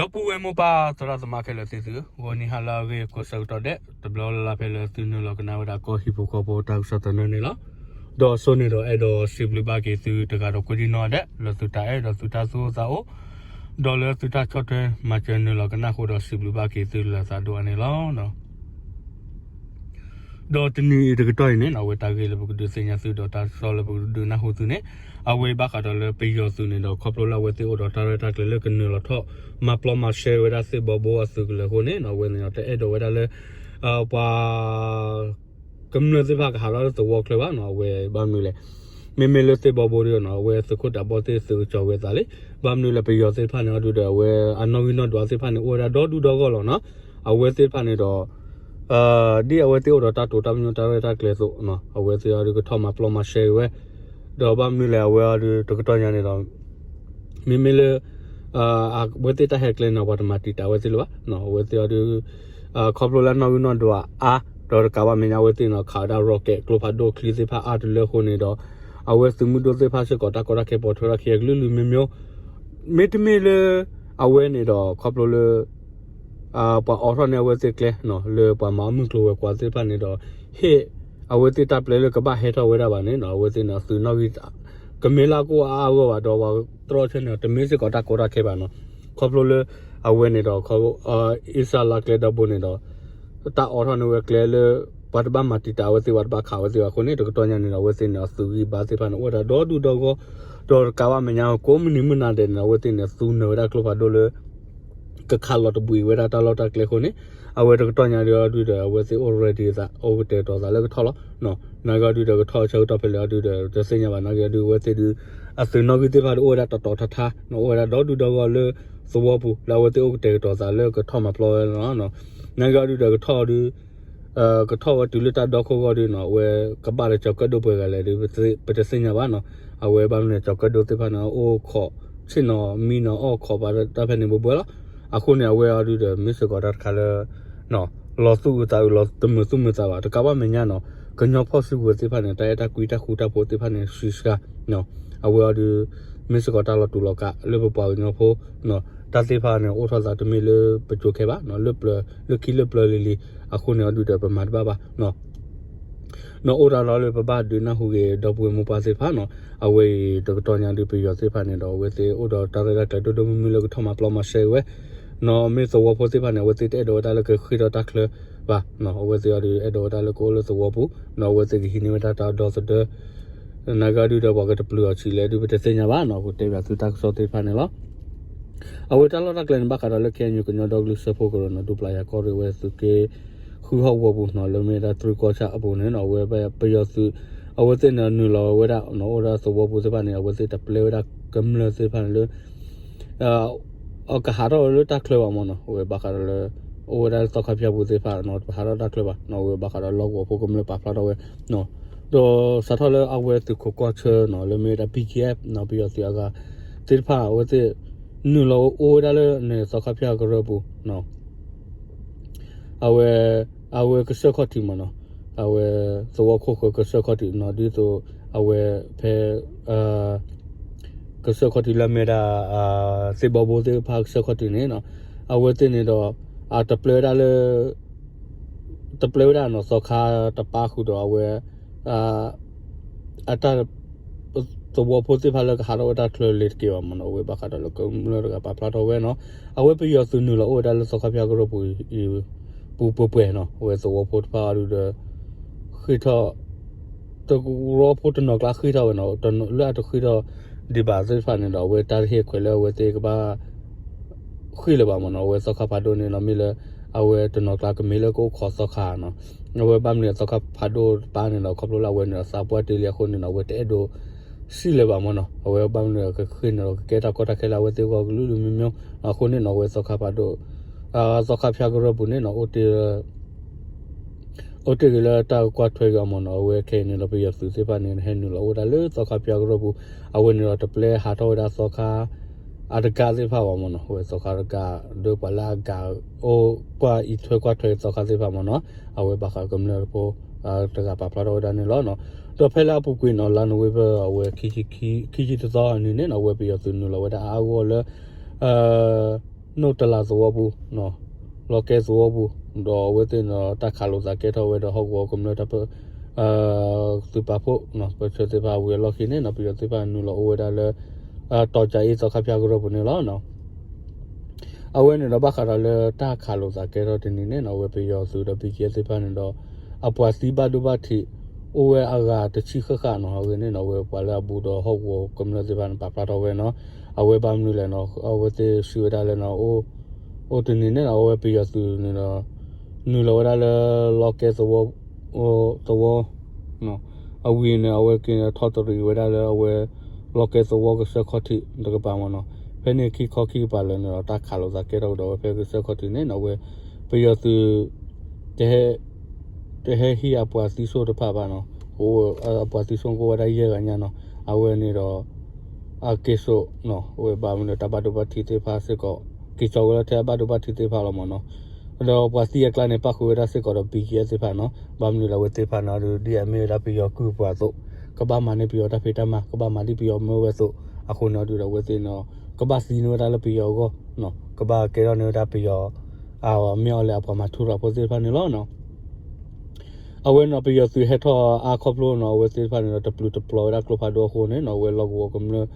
ဒီပုၢ်ဝဲၢ်မိၢ်ပၢ်သရၣ်သမါခဲလၢာ်သ့ၣ်သုဧၢ, ဂီၤနံၤဟါလၢအဂ့ၤကိးဆၢကတီၢ်ဒဲး တဘျီလၢ်လၢ်ဖဲလၢသုနုာ်လီၤကနၣ်ဝဲဒၣ်ကီၢ်ဟံၣ်ဖိဃီဖိတၢ်ကစီၣ်သနၢၣ်န့ၣ်လီၤ. ဒီးအစိန့ၣ်ဒီးအဲၣ်ဒိးစံးဘျုးဘၣ်က့ၤသုတဂၤဒီးကိးဒံနီၢ်ဒဲး လၢသုတၢ်အဲၣ်ဒီးသုတၢ်သူၣ်အိၣ်သးအိၣ် ဒီးလၢသုတၢ်ဆီၣ်ထွဲမၤစၢၤနုာ်လီၤကနၣ်အဃိဒီးစံးဘျုးဘၣ်က့ၤသုလၢသးဒိၣ်အါန့ၣ်လီၤ. ဒီးတနံၤအံၤတကတီၢ်အံၤန့ၣ် အဝဲတၢ်ဂ့ၢ်လၢပကဒုးသ့ၣ်ညါသုဒီးတၢ်ကစီၣ်လၢပကဒုးနၢ်ဟူသုန့ၣ် အဝဲဘၣ်ဃးဒီးလၢပယီၤသုးန့ၣ်ဒီး ခီဖျိလၢအဝဲသ့ၣ်အိၣ်ဒီးတၢ်ရဲၣ်တၢ်ကျဲၤလၢကနုာ်လီၤထီၣ်မၤပျီမၤရှဲဝဲဒၣ်သ့ၣ်ဘီဘိအသုးကလၢၤအဃိန့ၣ် အဝဲန့ၣ်ဒီးတအဲၣ်ဒိးဝဲဒၣ်လၢ ပှၤ ကမျၢၢ်သ့ၣ်တဖၣ်ကဟးထီၣ်လၢသဝီချၢဘၣ်နီၤ, အဝဲဘၣ်မနုၤလဲၣ်. မ့မ့ၢ်လၢသ့ၣ်ဘီဘိဒ်နီၤ အဝဲသုးခိၣ်တးဘီသ့ၣ်သုးကစီၤဝဲသးလံ. ဘၣ်မနုၤလဲၣ် ပယီၤသ့ၣ်တဖၣ်န့ၣ်အီၤဒုဒီး အဝဲအနီၣ်ဂံၢ်နီၣ်ဒွးသ့ၣ်တဖၣ်န့ၣ် အိၣ်ဝဲဒၣ်ဒီဒူၣ်ဒီဂီၢ်လီၤနီၤ. အဝဲသ့ၣ်တဖၣ်န့ၣ်ဒီး ဒ်အဝဲသ့ၣ်အိၣ်ဒီးတၢ်တိာ်တၢ်ပညိၣ်တၢ်ရဲၣ်တၢ်ကျဲၤအသိး အဝဲသ့ၣ်အီၤဒုကထီၣ်မၤပျီမၤရှဲဝဲ, ဒီးဘၣ်မနုၤလဲၣ် အဝဲအီၤဒုတကတီၢ်ညါန့ၣ်ဒီး မ့မ့ၢ်လၢ အဝဲသ့ၣ်တၢ်ဟဲကျဲန့ၣ် ပှၤတမၤတံာ်တာ်ဝဲသ့ၣ်လၢၤဘၣ်. အဝဲသ့ၣ်အီၤဒု ခီဖျိလၢနီၣ်ဂံၢ်နီၣ်ဒွးအါ ဒီးတကးဘၣ်မဲာ်ညါအဝဲသ့ၣ်န့ၣ် ခးဝဲဒၣ် rocket ကျိဖးဒိၣ်ချံသ့ၣ်တဖၣ်အါတလၢအဃိန့ၣ်ဒီး အဝဲသုးမုၢ်ဒိၣ်သ့ၣ်တဖၣ်စ့ၢ်ကီးတၢ်ကီတၢ်ခဲပိာ်ထွဲထီၣ်ခံအကလုာ်လုာ်မ့ၢ်မ့ၢ် မ့တမ့ၢ်လၢ အဝဲန့ၣ်ဒီး ခီဖျိလၢ ပှၤအိးထီၣ်န့ၢ်အဝဲသ့ၣ်ကျဲ လၢပှၤမၤအီၣ်မုၢ်ကျိၤဝဲၤကွာ်သ့ၣ်တဖၣ်န့ၣ်ဒီး ဟ့ၣ် အဝဲသ့ၣ်တၢ်ပျဲလၢကဘၣ်ဟဲထီၣ်ဝဲဒၣ်ဘၣ်န့ၣ် အဝဲသ့ၣ်န့ၣ်သုးနီၣ်ဂံၢ် ကမ့ၢ်လၢကအိၣ်အါအါဂီၢ်ဂီၢ်ဘၣ်ဒီးပှၤတြီဆၢန့ၣ် တမ့ၢ်စ့ၢ်ကီးတၢ်ကီတၢ်ခဲဘၣ်နီၤ. ခီဖျိလၢ အဝဲန့ၣ်ဒီး အ့စၢ်လါကျဲဒီဘိန့ၣ်ဒီး တၢ်အိးထီၣ်န့ၢ်ဝဲကျဲလၢ ပှၤတဘၣ်မၤတံာ်တာ်အဝဲသ့ၣ် ပှၤတဘၣ်ခးဝဲသ့ၣ်ဘၣ်အဃိန့ၣ် တကတီၢ်ညါန့ၣ်ဒီး အဝဲသ့ၣ်န့ၣ် အသုးဂံၢ်ဘါသ့ၣ်တဖၣ်န့ၣ် အိၣ်ဝဲဒၣ်ဒီဒူၣ်ဒီဂီၢ် ဒီးတကးဘၣ်မဲာ်ညါကိးမုၢ်နံၤမုၢ်နၤဒဲးန့ၣ် အဝဲသ့ၣ်န့ၣ် သူနၢၤဝဲဒၣ်ကျိဖးဒိၣ်လၢ ကခးလီၤတဘှံးဝဲဒၣ်တၢ်လီၢ်တၢ်ကျဲအဃိန့ၣ် အဝဲတကတီၢ်ညါဒီးဒုဒီး အဝဲသ့ၣ်အိၣ် ready သး အိၣ်ကတဲာ်ကတီၤသးလၢကထီၣ်လီၤ. နာ်က့အီၤဒုဒီးကထီၣ်ဆၢကတီၢ်ဖဲလဲၣ်အီၤဒုဒီး တသ့ၣ်ညါဘၣ် နာ်က့အီၤဒု အဝဲသ့ၣ်ဒု အသုးနီၣ်ဂံၢ်သ့ၣ်တဖၣ်ဒု အိၣ်ဝဲဒၣ်တီၤတီၤထါထါ အိၣ်ဝဲဒၣ်ဒီဒူၣ်ဒီဂီၢ်လၢသဝီပူၤ လၢအဝဲသ့ၣ်အိၣ်ကတဲာ်ကတီၤသးလၢကထီၣ်မၤပျီဝဲလီၤ. နာ်က့အီၤဒုဒီးကထီၣ်ဒု ကထီၣ်ဝဲတုၤလၢတၢ်ဒီခိၣ်ဂီၢ်ဒုနီၤ အဝဲကဘၣ်ဒီးကၠီၤကၢၣ်ဒိၣ်ပှဲၤဂၤလဲၣ်ဒု ပတသ့ၣ်ညါဘၣ်နီၤ. အဝဲဘၣ်မနုၤန့ၣ် ကၠီၤကၢၣ်ဒိၣ်သ့ၣ်တဖၣ်န့ၣ် အိၣ်ခိးဆ့ၣ်နီၤမံနီၤ အီၣ်ခိးဘၣ်တၢ်ဖဲန့ၣ်ဘှဲဘှဲလီၤ. အဃိန့ၣ် အဝဲအီၤဒုဒီး မ့ၢ်စ့ၢ်ကီးတၢ်တခါလၢ လီၤသူၣ်အုးသးအုး လီၤတမုာ်သူၣ်မုာ်သးဘၣ်. တကးဘၣ်မဲာ်ညါနီၤ ကညီဖီၣ်စုကဝဲၤသ့ၣ်တဖၣ်န့ၣ် တၢ်အဲၣ်တၢ်ကွံတၢ်ဃူတၢ်ဖိးသ့ၣ်တဖၣ်န့ၣ် ဆံးစှၤ အဝဲအီၤဒု မ့ၢ်စ့ၢ်ကီးတၢ်လီၤတူာ်လီၤကာ်လၢပပှၤကညီဖိ တၢ်သ့ၣ်တဖၣ်န့ၣ် အိၣ်ထီၣ်သးတမ့ၢ်လၢပကိၤခဲဘၣ် လၢပျၢၤ လၢခံလၢပျၢၤလံၤလံၤ အဃိန့ၣ်အီၤဒုဒီး ပမၤတဘၣ်ဘၣ် နီၢ်အိၣ်တၢ်လီၤလၢပဘၣ်ဒုးနၢ်ဟူက့ၤ ဒီပုၢ်ဝဲၢ်မိၢ်ပၢ်သ့ၣ်တဖၣ်နီၤ. အဝဲအံၤတကတီၢ်ညါဒုး ပယီၤသ့ၣ်တဖၣ်န့ၣ်ဒီး အဝဲသ့ၣ်အိၣ်ဒီးတၢ်ရဲၣ်တၢ်ကျဲၤဒိၣ်ဒိၣ်မုၢ်မုၢ်လၢကထီၣ်မၤပျီမၤရှဲဝဲ နီၢ်မ့ၢ်သဝီဖိသ့ၣ်တဖၣ်န့ၣ် အဝဲသ့ၣ်တအဲၣ်ဒိးဝဲဒၣ်လၢကဃ့ၢ်ထီၣ်တၢ်ချၢဘၣ်. အဝဲသ့ၣ်အီၤဒုးအဲၣ်ဒိးဝဲဒၣ်လၢကအိၣ်လၢသဝီပူၤ နီၢ်အဝဲသ့ၣ်ကဟံးန့ၢ်ဝဲဒၣ်တၢ်ဒီသဒၢ နာ်က့အီၤဒုဒီး ပှၤကတပျုာ်အီၤဆံးလဲၣ်ဒု ပတသ့ၣ်ညါဘၣ်နီၢ် ပတဲဘၣ်သုတၢ်ကစီၣ်သ့ၣ်တဖၣ်န့ၣ်လီၤ. အဝဲတၢ်လီၢ်တၢ်ကျဲန့ၣ် ဘၣ်ဃးဒီးလၢ KNU ကညီဒီကလုာ်စၢဖှိၣ်ကရၢနီၢ် ဒူပျၢ်ယၤကီၢ်ရ့ၣ်ဝဲသုးက့ ဃုဟီၣ်ကဝီၤပူၤနီၢ် လၢမ့ၢ်ဒၣ်တြီကီၢ်ဆၣ်အပူၤန့ၣ်နီၢ် အဝဲပယီၤသုး အဝဲသ့ၣ်န့ၣ်နုာ်လီၤဝဲဒၣ်နီၢ် အိၣ်ဝဲဒၣ်သဝီပူၤသ့ၣ်တဖၣ်န့ၣ် အဝဲသ့ၣ်တပျဲဝဲဒၣ်ကမျၢၢ်သ့ၣ်တဖၣ်န့ၣ်လၢ အကဟးထီၣ်ဝဲလၢတၢ်ချၢဘၣ်မ့ၢ်နီၢ် အဝဲဘၣ်ဃးဒီးလၢ အိၣ်ဝဲဒၣ်လၢသီခါဖၠၣ်ပူၤသ့ၣ်တဖၣ်နီၢ် တဟးထီၣ်တၢ်ချၢဘၣ်နီၢ် အဝဲဘၣ်ဃးဒီးလီၢ်ကဝီၤဖိကမျၢၢ်ပာ်ဖျါထီၣ်ဝဲ ဒီးစးထီၣ်လၢအဝဲသုးခိးကီၢ်ဆၢနီၢ် လၢမ့ၢ်ဝဲဒၣ် BGF နီၢ် ပယီၤသုးအဂၤသ့ၣ်တဖၣ် အဝဲသ့ၣ် နုာ်လီၤအိၣ်ဝဲဒၣ်လၢန့ၣ်သီခါဖၠၣ်ကရၢပူၤနီၢ် အဝဲ အဝဲကစၢၢ်ခီၣ်ထံးမ့ၢ်နီၢ် အဝဲ သဝီခိၣ်ဃၢၤကစၢၢ်ခီၣ်ထံးနီၢ် ဒ်သိး အဝဲ ဖဲ ကစၢၢ်ခီၣ်ထံးလၢမ့ၢ်ဒၣ် သ့ၣ်ဘီဘိသ့ၣ်တဖၣ်ကစၢၢ်ခီၣ်ထံးန့ၣ်နီၢ် အဝဲသ့ၣ်န့ၣ်ဒီး အတပျဲဝဲဒၣ်လၢ တပျဲဝဲဒၣ်နီၢ်သီခါတပၢ်ဃုာ်ဒီးအဝဲ အတၢ် သဝီဖိသ့ၣ်တဖၣ်လၢကဟးထီၣ်ဝဲတၢ်ချၢလဲၤတက့ၤဘၣ်မ့ၢ်နီၢ် အဝဲဘၣ်ဃးဒီးလၢကမျၢၢ်တဂၤပာ်ဖျါထီၣ်ဝဲနီၢ် အဝဲပယီၤသုးနုာ်လီၤအိၣ်ဝဲဒၣ်လၢသီခါဖၠၣ်ကရၢပူၤအံၤ ပူၤပှဲၤပှဲၤနီၢ် အဝဲသဝီဖိတဖၣ်အီၤဒုဒီး ဃ့ၢ်ထီၣ် သဝီဖိတနီၤကျါဃ့ၢ်ထီၣ်ဝဲနီၢ် လၢအတဃ့ၢ်ထီၣ်ဒံးဘၣ်သ့ၣ်တဖၣ်န့ၣ်ဒီး အဝဲတၢ်တဟ့ၣ်ခွဲးလၢအဝဲသ့ၣ်ကဘၣ် ဃ့ၢ်လၢၤဘၣ်မ့ၢ်နီၢ် အဝဲသီခါဖးဒိၣ်န့ၣ်နီၢ် မ့ၢ်လၢ အဝဲတနီၤကျါကမ့ၢ်လၢကအိၣ်ခိးသီခါနီၢ် အဝဲဘၣ်မနုၤသီခါဖးဒိၣ်တပၢ်န့ၣ်ဒီး ခီဖျိလၢအဝဲန့ၣ်ဒီးသးပှၢ်တ့ၢ်လံအဃိန့ၣ်နီၢ် အဝဲတအဲၣ်ဒိး စံၣ်လၢၤဘၣ်မ့ၢ်နီၢ် အဝဲဘၣ်မနုၤကဃ့ၢ်န့ၣ်ဒီး ကကဲတၢ်ကီတၢ်ခဲလၢအဝဲသ့ၣ်ဂီၢ်ကလုာ်လုာ်မ့မ့ၢ် အဃိန့ၣ်နီၢ် အဝဲသီခါဖးဒိၣ် သီခါဖၠၣ်ကရၢပူၤန့ၣ်နီၢ် အိၣ်တ့ၢ် အိၣ်တ့ၢ်ဂ့ၤလၢတၢ်ကွၢ်ထွဲက့ၤအီၤမ့ၢ်နီၢ် အဝဲခဲအံၤန့ၣ်ဒီး ပယီၤသုးသ့ၣ်တဖၣ်န့ၣ် ဟဲနုာ်လီၤအိၣ်ဝဲဒၣ်လၢသီခါဖၠၣ်ကရၢပူၤ အဝဲန့ၣ်ဒီးတပျဲဟးထီၣ်ဝဲဒၣ်သီခါ အတဂၤသ့ၣ်တဖၣ်ဘၣ်မ့ၢ်နီၢ် အဝဲသီခါတဂၤ ဒီးပှၤလၢအဂၤ အိၣ်ကွၢ်အံးထွဲကွၢ်ထွဲသီခါသ့ၣ်တဖၣ်မ့ၢ်နီၢ် အဝဲဘၣ်ဃးကမျၢၢ်တဖိ တဂၤပာ်ဖျါထီၣ်ဝဲဒၣ်န့ၣ်လီၤ. ဒီးဖဲလၢအပူၤကွံာ်နီၢ် လါနိၣ်ဝ့ဘၢၣ်အဝဲ ခံဆံတသီအနံၤန့ၣ်နီၢ် အဝဲပယီၤသုးနုာ်လီၤဝဲဒၣ်အါအါဂီၢ်ဂီၢ်လၢ နီၢ်တလးသဝီပူၤ, လီၢ်ကဲသဝီပူၤ, ဒီးအဝဲသ့ၣ်န့ၣ်ဒီး တၢ်ခးလိာ်သးကဲထီၣ်ဝဲဒီးဟီၣ်ကဝီၤကမျၢၢ်တၢ်ပၢ သုးပာ်ဖှိၣ် ပဆၢသ့ၣ်တဖၣ်ဝံၤအလီၢ်ခံန့ၣ်နီၤ ပယီၤသ့ၣ်တဖၣ်နုာ်လီၤအိၣ်ဝဲဒၣ်လၢ တီၤကၠၤအ့သီခါဖၠါကရၢၢ်ပူၤန့ၣ်လီၤ. အဝဲန့ၣ်ဒီးဘၣ်ဃးဒီးလၢတၢ်ခးလိာ်သးကဲထီၣ်တနံၤန့ၣ်နီၤ အဝဲပယီၤသုးဒီး ဘံၣ်ကၠံၣ်အဲၣ် သ့ၣ်တဖၣ်န့ၣ်ဒီး အပှၤသံဘၣ်ဒိဘၣ်ထံး အိၣ်ဝဲအဂၤတဆံဃၣ်ဃၣ်နီၤ အဂ့ၢ်န့ၣ်နီၤ အဝဲပှၤလၢအဘူးဒီးဟီၣ်ကဝီၤကမျၢၢ်သ့ၣ်တဖၣ်န့ၣ် ပာ်ဖျါထီၣ်ဝဲနီၤ အဝဲဘၣ်မနုၤလဲၣ်နီၤ အဝဲသ့ၣ်စံးဝဲဒၣ်လၢနီၤ အိၣ်တနံၤန့ၣ်နီၤ အဝဲပယီၤသုးန့ၣ်ဒီး နုာ်လီၤဝဲဒၣ်လၢလီၢ်ကဲသဝီ သဝီ အဝံၤန့ၣ် အဝဲက့ၤထီၣ်တရံးဝဲဒၣ်လၢအဝဲ လီၢ်ကဲသဝီကစၢၢ်ခီၣ်ထံးတကပၤမ့ၢ်နီၤ ဖဲန့ၣ်ခံခီခံကပၤလၢာ်န့ၣ်ဒီး တၢ်ခးလိာ်သးကဲထီၣ်ကဒီးဝဲဖဲကစၢၢ်ခီၣ်ထံးန့ၣ်နီၤ အဝဲ ပယီၤသုး တဟဲဟံးအပှၤသံစိၣ်တဖၣ်ဘၣ်နီၤ အပှၤသံစိၣ်ကအိၣ်ဝဲဒၣ်ယဲၢ်ဂၤညါနီၤ အဝဲန့ၣ်ဒီး အက့ၤစိာ်နီၤ အဝဲဘၣ်မနုၤတၢ်ဘၣ်ဒိဘၣ်ထံးသ့ၣ်တဖၣ်စ့ၢ်ကီး က့ၤကၠီဝဲလၢထဲအဘၣ်ဒိဘၣ်ထံးသ့ၣ်တဖၣ်လီၤမ့ၢ်နီၤ ဒီးပှၤသံအကျါန့ၣ် ပၣ်ဃုာ်ဝဲဒၣ်စ့ၢ်ကီးဒီး ဘံၣ်ကၠံၣ်အဲၣ် သ့ၣ်တဖၣ်နီၤ ဘၣ်မနုၤလၢအဝဲသ့ၣ်တဖၣ်န့ၣ်ဒီး ဒ်အမ့ၢ်ဝဲဒၣ်ပယီၤကုၢ်ပှၤအသိး ကဘၣ်မၤန့ၢ်ပယီၤတၢ်ဖံးတၢ်မၤ ကဘၣ်မၤဒ်ပယီၤမၢဝဲအသိး အဃိန့ၣ်ဒီးအဝဲသ့ၣ်န့ၣ် ကဘၣ်သံန့ၢ်ဝဲဒၣ်လၢပယီၤအဂီၢ် ကဘၣ်ကဲထီၣ်န့ၢ်ဝဲဒၣ်ပယီၤ မ့ၢ်အီၤလဲၣ်အပှၤမၤထူရၤဖိသ့ၣ်တဖၣ်န့ၣ်လီၤ. အဝဲန့ၣ်ပယီၤသုးဟဲထီၣ်အါခီဖျိန့ၣ် အဝဲသ့ၣ်တဖၣ်န့ၣ်ဒီး တပျုာ်တပျီၤဝဲဒၣ်ကျိဖးဒိၣ်အဃိန့ၣ်နီၤ အဝဲလီၢ်ကဝီၤကမျၢၢ်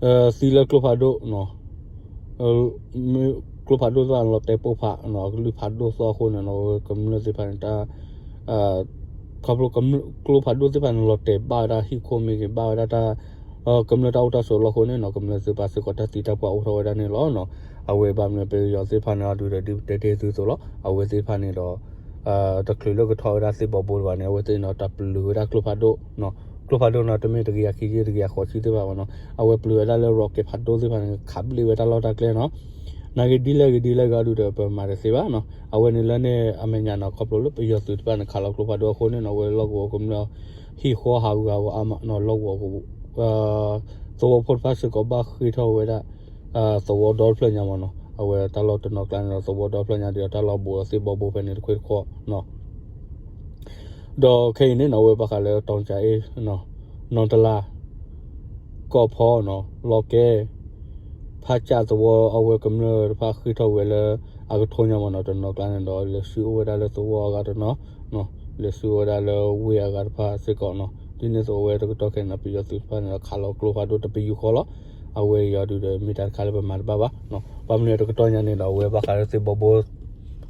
သံလၢကျိဖးဒိၣ် ကျိဖးဒိၣ်သ့ၣ်တဖၣ်န့ၣ် လီၤတဲာ်ပိၢ်ဖး အကလုၢ်ဖးဒိၣ်သီအဃိန့ၣ်နီၤ အဝဲကမျၢၢ်သ့ၣ်တဖၣ်န့ၣ် တၢ် ခီဖျိကျိဖးဒိၣ်သ့ၣ်တဖၣ်န့ၣ် လီၤတဲာ်ဘၣ်ဝဲဒၣ်ဟံၣ်ခိၣ်မ့ၢ်ဂ့ၤ ဘၣ်ဝဲဒၣ်တၢ် ကမျၢၢ်တၢ်အိၣ်တၢ်ဆိးလီၢ်အဃိန့ၣ်နီၤ ကမျၢၢ်သ့ၣ်တဖၣ်စ့ၢ်ကီးတၢ်သံတၢ်ပှၢ်အိၣ်ထီၣ်ဝဲဒၣ်န့ၣ်လီၤ. အဝဲဘၣ်မနုၤပယီၤသ့ၣ်တဖၣ်န့ၣ်အဒုးဒီး ဒ်ပတဲတ့ၢ်သုသိးလီၤ အဝဲသ့ၣ်တဖၣ်န့ၣ်ဒီး တချုးလၢကထီၣ်ဝဲဒၣ်သ့ၣ်ဘီဘိတဘၣ်န့ၣ် အဝဲသ့ၣ်န့ၣ်ဒီးတၢ်ပျုာ်ဝဲဒၣ်ကျိဖးဒိၣ် ကျိဖးဒိၣ်န့ၣ် တမ့ၢ်တကယၤခံဆံ တကယၤဃိးဆံသ့ၣ်တဖၣ်ဘၣ်နီၤ အဝဲပျုာ်ဝဲဒၣ်လၢ rocket ဖးဒိၣ်သ့ၣ်တဖၣ်န့ၣ် ခးဘျ့ဝဲတၢ်လီၢ်တၢ်ကျဲနီၤ နာ်က့ဒ်လဲၣ်ဂ့ၤဒ်လဲၣ်ဂ့ၤအဒုးဒီး ပမၤတသ့ဘၣ်နီၤ အဝဲန့ၣ်လၢန့ၣ်အမဲာ်ညါနီၤ ခီဖျိလၢပယီၤသုးတဖၣ်န့ၣ် ခးလီၤကျိဖးဒိၣ်အဃိန့ၣ်နီၤ အဝဲလီၢ်ကဝီၤကမျၢၢ် ဟံၣ်ဃီဟးဂူာ်ဟးဂီၤအါမးနီၤ လီၢ်ကဝီၤ သဝီဖိတဖၣ်စ့ၢ်ကီးဘၣ်ဃ့ၢ်ထီၣ်ဝဲဒၣ် သဝီဒီဖျၢၣ်ညါမ့ၢ်နီၤ အဝဲတၢ်လီၢ်တနီၤကျါန့ၣ်ဒီး သဝီဒီဖျၢၣ်ညါဒီး တၢ်လီၢ်ဘူးအသ့ၣ်ဘီဘိဖဲန့ၣ်တခွ့ၣ်တခီနီၤ ဒီးခဲအံၤန့ၣ်နီၤ အဝဲဘၣ်ဃးလၢတီၤကၠၤအ့ နီၢ်တလါ ကီၢ်ဖီနီၤ လီၢ်ကဲ ဖးကၠၣ်သဝီ အဝဲကမျၢၢ်တဖၣ်ဃ့ၢ်ထီၣ်ဝဲလၢ အကထိညါမ့ၢ်နီၤ တနီၤကျါန့ၣ်ဒီး လဲၤဆူအအိၣ်ဝဲဒၣ်လၢသဝီအဂၤတနီၤ လဲၤဆူဝဲဒၣ်လၢဝ့ၢ်အဂၤတဖၣ်စ့ၢ်ကီးနီၤ ဒ်န့ၣ်အသိးအဝဲတကတီၢ်ခဲအံၤန့ၣ် ပယီၤသုးတဖၣ်န့ၣ်ဒီး ခးလီၤကျိဖးဒိၣ်တပယူာ်ဃီလီၤ အဝဲအံၤအီၤဒုးဒီး မ့ၢ်တၢ်တခါလၢပမၤတဘၣ်ဘၣ် ဘၣ်မနုၤတကတီၢ်ညါန့ၣ်ဒီး အဝဲဘၣ်ဃးလၢသ့ၣ်ဘီဘိ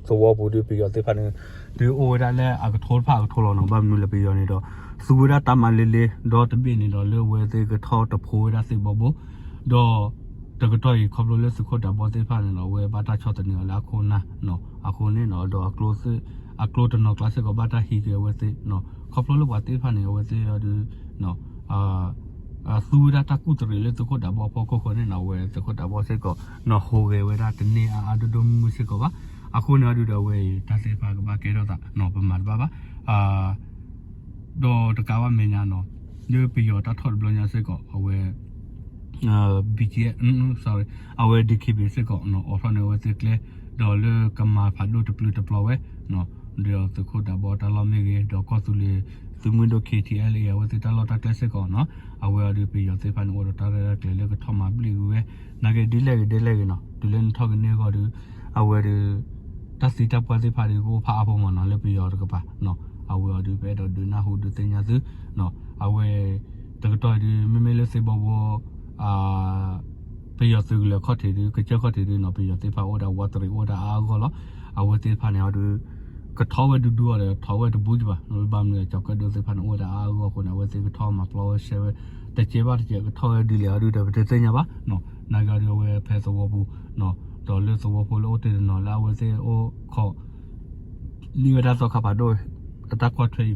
သဝီပူၤဒုး ပယီၤသ့ၣ်တဖၣ်န့ၣ် ဒုးအိၣ်ဝဲဒၣ်လၢအကထိတဖၣ်အကထိလီၤနီၤ ဘၣ်မနုၤလၢပယီၤန့ၣ်ဒီး သူဝဲဒၣ်တၢ်မၤလ့လ့ ဒီတဘ့ၣ်န့ၣ်ဒီး လၢအဝဲသ့ၣ်ကထီၣ်တဖိးဝဲဒၣ်သ့ၣ်ဘီဘိ ဒီး တကတီၢ်အံၤ ခီဖျိလၢသုးခိၣ်ဒးဘီသ့ၣ်တဖၣ်န့ၣ်ဒီး အဝဲဘၣ်တၢ်ဆီၣ်သနံးအီၤလၢအခိၣ်နၢ် အဃိန့ၣ်နီၤ ဒီး အကျိတနီၤကျါစ့ၢ်ကီးဘၣ်တၢ်ဟံးက့ၤအဝဲသ့ၣ် ခီဖျိလၢပှၤသ့ၣ်တဖၣ်န့ၣ် အဝဲသ့ၣ်အီၤဒုး သူဝဲဒၣ်တၢ်ကူၣ်တရံးလၢသုးခိၣ်ဒးဘီအဖီခိၣ်အဃိန့ၣ်နီၤ အဝဲသုးခိၣ်ဒးဘီစ့ၢ်ကီး နီၤဟူးဂဲၤဝဲဒၣ်တန့ၢ်အါအါဒိၣ်ဒိၣ်မုၢ်မုၢ်စ့ၢ်ကီးဘၣ် အဃိန့ၣ်အီၤဒုးဒီး အဝဲအံၤတၢ်သ့ၣ်တဖၣ်ကဘၣ်ကဲထီၣ်သးနီၤ ပမၤတဘၣ်ဘၣ် ဒီးတကးဘၣ်မဲာ်ညါနီၤ လၢပယီၤတၢ်ထီၣ်တဘျီညါစ့ၢ်ကီး အဝဲ BGF sorry အဝဲ DKBA စ့ၢ်ကီးနီၤ အိးထီၣ်န့ၢ်အဝဲသ့ၣ်ကျဲ ဒီးလၢကမၤဖးဒိၣ်တပျုာ်တပျီၤဝဲ ဒီးသုးခိၣ်ဒးဘီတၢ်လီၢ်မ့ၢ်ဂ့ၤ ဒီးကီၢ်သူလ့ၤသုးမုၢ်ဒိၣ် K T L A အဝဲသ့ၣ်တၢ်လီၢ်တၢ်ကျဲစ့ၢ်ကီးနီၤ အဝဲအီၤဒုးပယီၤသ့ၣ်တဖၣ်န့ၣ် အိၣ်ဒီးတၢ်ရဲၣ်တၢ်ကျဲၤလၢကထီၣ်မၤဘျ့ကွံာ်ဝဲ နာ်က့ဒ်လဲၣ်ဂ့ၤဒ်လဲၣ်ဂ့ၤနီၤ တုၤလၢနထီၣ်ကန့ၢ်အဂီၢ်ဒီး အဝဲဒီး တၢ်သံတၢ်ပှၢ်သ့ၣ်တဖၣ်ဒီး ကအိၣ်ဖးအါဖိမ့ၢ်နီၤ လၢပယီၤတကပၤနီၤ အဝဲအီၤဒုး ပအဲၣ်ဒိးဒုးနၢ်ဟူဒုးသ့ၣ်ညါသုနီၤ အဝဲ တကတီၢ်အံၤဒုး မ့မ့ၢ်လၢသ့ၣ်ဘီဘိ ပယီၤသုးကလၢၤခီၣ်ထံးဒုး ကစၢၢ်ခီၣ်ထံးဒုးနီၤ ပယီၤသ့ၣ်တဖၣ်အိၣ်ဝဲဒၣ်ဝးတရံးအိၣ်ဝဲဒၣ်အါအါဂီၢ်ဂီၢ်လီၤ အဝဲသ့ၣ်တဖၣ်န့ၣ်အီၤဒုး ကထီၣ်ဝဲဒူဒူအီၤဒီး ထီၣ်ဝဲတဘူးကဘၣ် ဘၣ်မနုၤကၠီၤကၢၣ်ဒိၣ်သ့ၣ်တဖၣ်န့ၣ် အိၣ်ဝဲဒၣ်အါအါဂီၢ်ဂီၢ်အဃိန့ၣ် အဝဲသ့ၣ်ကထီၣ်မၤပျီဝဲရှဲဝဲ တကဲဘၣ်တကဲ ကထီၣ်ဝဲဒ်လဲၣ်အီၤဒုးဒီး ပတသ့ၣ်ညါဘၣ်နီၤ နာ်က့အီၤဒုး အဝဲဖဲသဝီပူၤနီၤ ဒီးလၢသဝီဖိလၢအိၣ်တ့ၢ်တနီၤလၢအဝဲသ့ၣ်အိၣ်ခိး လံဝဲဒၣ်သီခါဖးဒိၣ် အတၢ်ကွၢ်ထွဲ အံ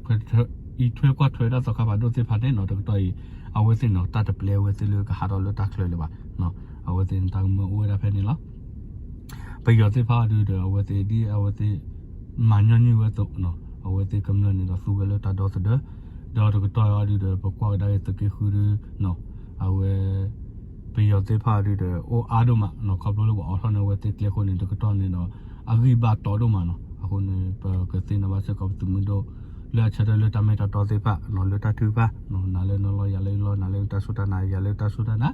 းထွဲကွၢ်ထွဲဝဲဒၣ်သီခါဖးဒိၣ်သ့ၣ်တဖၣ်န့ၣ်နီၤ တကတီၢ်အံၤ အဝဲသ့ၣ်န့ၣ် တၢ်တပျဲဝဲသ့ၣ်လၢကဟးထီၣ်လၢတၢ်ချၢလၢၤဘၣ် အဝဲသ့ၣ်န့ၣ် တၢ်ကမၢအိၣ်ဝဲဒၣ်ဖဲန့ၣ်လီၤ ပယီၤသ့ၣ်တဖၣ်အီၤဒုးဒီး အဝဲသ့ၣ်ဒ်အဝဲသ့ၣ် မၤညီနုၢ်ဝဲအသိးနီၤ အဝဲသ့ၣ်ကမျၢၢ်န့ၣ်ဒီး သူဝဲလၢတၢ်ဒီသဒၢ ဒီးတကတီၢ်အီၤဒုးဒီး ပကွၢ်ကဒါက့ၤသုးက့ဃုဒုးနီၤ အဝဲ ပယီၤသ့ၣ်တဖၣ်အီၤဒုးဒီး အိၣ်အါဒိၣ်မးနီၤ ခီဖျိလၢပှၤအိးထီၣ်န့ၢ်အဝဲသ့ၣ်ကျဲအဃိန့ၣ် တကတီၢ်န့ၣ်ဒီး အဂံၢ်ဘါတီဒိၣ်မးနီၤ အဃိန့ၣ် ပကသ့ၣ်နီၣ်ဘၣ်စ့ၢ်ကီးပသုးမုၢ်ဒိၣ် လၢအဆၢထၢၣ်လၢတၢ်မ့ၢ်တၢ်တီသ့ၣ်တဖၣ်နီၤ လၢတၢ်ထုကဖၣ်နီၤ နၤလၢနလီၢ်ယၤလၢယလီၢ် နၤလၢနတၢ်စူၢ်တၢ်နာ် ယၤလၢတၢ်စူၢ်တၢ်နာ်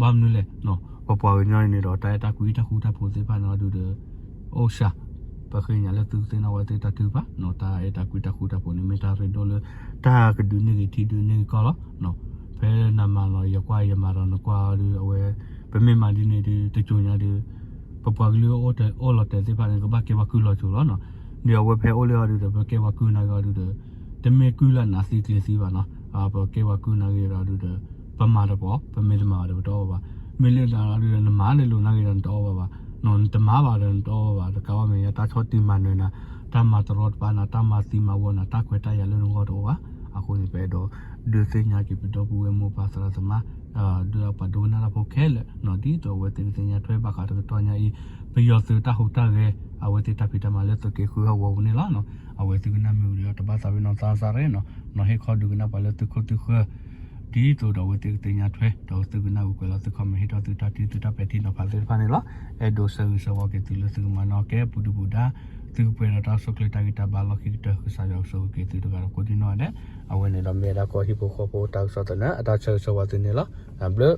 ဘၣ်မနုၤလဲၣ်နီၤ ပပှၤကညီအံၤန့ၣ်ဒီး တၢ်အဲၣ်တၢ်ကွံတၢ်ဃူတၢ်ဖိးသ့ၣ်တဖၣ်န့ၣ်အီၤဒုးဒီး အိၣ်စှၤ, ပဃ့ကညးလၢသုကသ့ၣ်နီၣ်ဝဲသ့ၣ်တၢ်ထုကဖၣ်နီၤ, တၢ်အဲၣ်တၢ်ကွံတၢ်ဃူတၢ်ဖိးန့ၣ် မ့ၢ်တၢ်ရ့ဒိၣ်လၢ တၢ်ကဒုးန့ၢ်ဂ့ၤထံဒုးန့ၢ်ဂ့ၤကီၢ်လီၤ. ဖဲနမၤလီၤယကွၢ် ယမၤဒီးနကွၢ်အီၤဒုး အဝဲ ပမ့ၢ်မၤဒ်န့ၣ်ဒုး တစိၤညါဒုး ပပှၤကလုာ်အိၣ်လီၤတဲာ်သ့ၣ်တဖၣ်န့ၣ် ကဘၣ်ကဲပှၤကုၢ်လီၤစိၤလီၤနီၤ. ဒီးအဝဲဖဲအိၣ်လၢအီၤဒုးဒီး ပကဲပှၤကုၢ်နာ်က့ၤအီၤဒုးဒီး တမ့ၢ်ကုၢ်လၢအနးသံကျဲၤသံဘၣ်နီၤ, ပကဲပှၤကုၢ်နာ်က့ၤဒီးဒုးဒီး ပမၤတပှီၤ ပမ့ၢ်တမၤဘၣ်ဒီးပတအီၣ်ဘၣ်ဘၣ်, မ့ၢ်လၢနအီၤဒုးဒီး နမၤလၢလိၤနာ်က့ၤဒီးနတအီၣ်ဘၣ်ဘၣ်, နတမၤဘၣ်ဒီးနတအီၣ်ဘၣ်ဘၣ်, တကးဘၣ်မဲာ်ညါ တၢ်ဆီၣ်တံၢ်မၤနၢၤနၤ, တၢ်မၤတရီတပါနၤ, တၢ်မၤသံမၤဝီနၤ, တၢ်ခွဲးတၢ်ယာ်လၢနဂီၢ်တအိၣ်ဘၣ်. အဃိန့ၣ် ပအဲၣ်ဒိးဒုးသ့ၣ်ညါက့ၤ ပဒီပုၢ်ဝဲၢ်မိၢ်ပၢ်သရၣ်သမါ ဒုးပှၤဒိကနၣ်တၢ်ဖိခဲလၢာ်နီၤ, ဒ်သိးအဝဲသ့ၣ်ကသ့ၣ်ညါထွဲဘၣ်ဃးတကတီၢ်ညါအံၤ ပယီၤသုးတၢ်ဟူးတၢ်ဂဲၤ အဝဲသ့ၣ်တၢ်ဖံးတၢ်မၤလၢသုးက့ဃုဟီၣ်ကဝီၤပူၤန့ၣ်လီၤ. အဝဲသုကနၣ်မ့ၢ်ဝံၤဒီး တဘၣ်သးဝဲနီၢ်သးစၢ်ရဲၣ်နီၤ, နီၢ်ဟ့ၣ်ခီဒုးကနၣ်ပှၤလၢသုခိၣ်သုဃၢၤ ဒ်သိးဒီးအဝဲသ့ၣ်ကသ့ၣ်ညါထွဲ ဒီးသုကနၣ်ဂုာ်ကျဲးလီၤသု comment ဟ့ၣ်ထီၣ်သုတၢ်ထံၣ်သုတၢ်ပဲာ်ထံနီၤဖးသ့ၣ်တဖၣ်န့ၣ်လီၤ. အဲၣ်ဒိးဆၢဂ့ၤဆၢဝါက့ၤသုလၢသုကမၤနၢၤကဲပူၤဒုၣ်ပူၤဒါ သုကပှဲၤဒီးတၢ်အိၣ်ဆူၣ်အိၣ်ချ့တၢ်ဂံၢ်တၢ်ဘါလီၢ်ခံကတၢၢ် ကစၢ်ယွၤကဆိၣ်ဂ့ၤက့ၤသုတဂၤဒီးကိးဒံနီၢ်ဒဲး. အဝဲန့ၣ်ဒီးမ့ၢ်ဝဲဒၣ်ကီၢ်ဟံၣ်ဖိဃီဖိတၢ်ကစီၣ်သနၢၣ် အတၢ်ဆၢဂ့ၤဆၢဝါသုန့ၣ်လီၤ. တၢ်ဘျုး